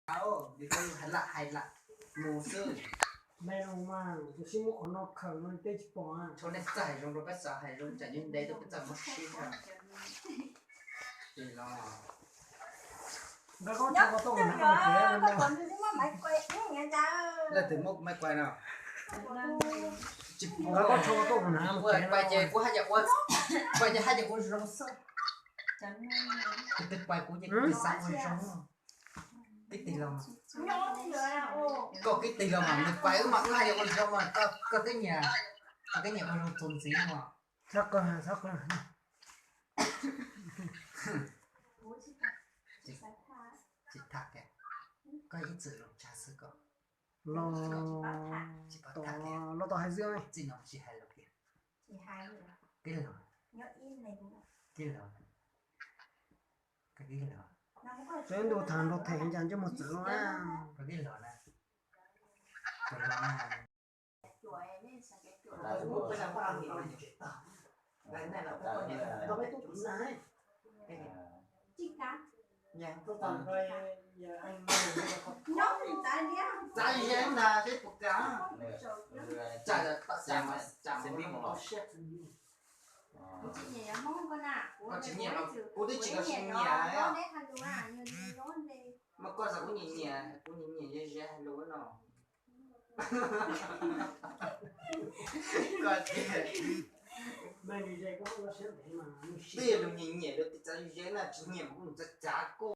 Hais lam hais lam mus xwb. Tus sib muab qhov no khaws no tej tsis pom. Thaum nej txawj hais zoo rau peb xav hais zoo tsam nyob ntev tuaj peb txawj muab sib tag. Nkawd koj tso ko tuaj na. Leej twg muab maiv kuai no? Nkawd koj tso ko tuaj na. Kuv pais ces kuv haj yam ua, pais ces haj yam ua zoo xwb. Tus twg pais kuv ces kuv twb xav ua zoo. Kib tig los mas, koj kib tig los mas nws pais wb mas wb haj yam ua zoo mas koj twb nyiam, koj twb nyiam ua zoo txuas ntxiv mas. Txhob qw, txhob qw. Tsis tham tias koj ib txwm los tshaj xwb koj. Los, los tau hais xwb. Txij no tsis hais lus kiag. Kib los, kib los, koj kib los. Peb ntu tag nrho them cas ntsej muag txwv los na. Koj kib los na. Koj los na. Txav yeeb ntag seb puas kam. Kuv tsis nyiam, kuv twb tsis nyiam. Mas koj xav kuv nyiam nyiam, kuv nyiam nyiam ze ze hais lus no. Koj tias, twb yog lus nyiam nyiam lus txav ze ze na, tsis nyiam mas kuv mus txav txav koj.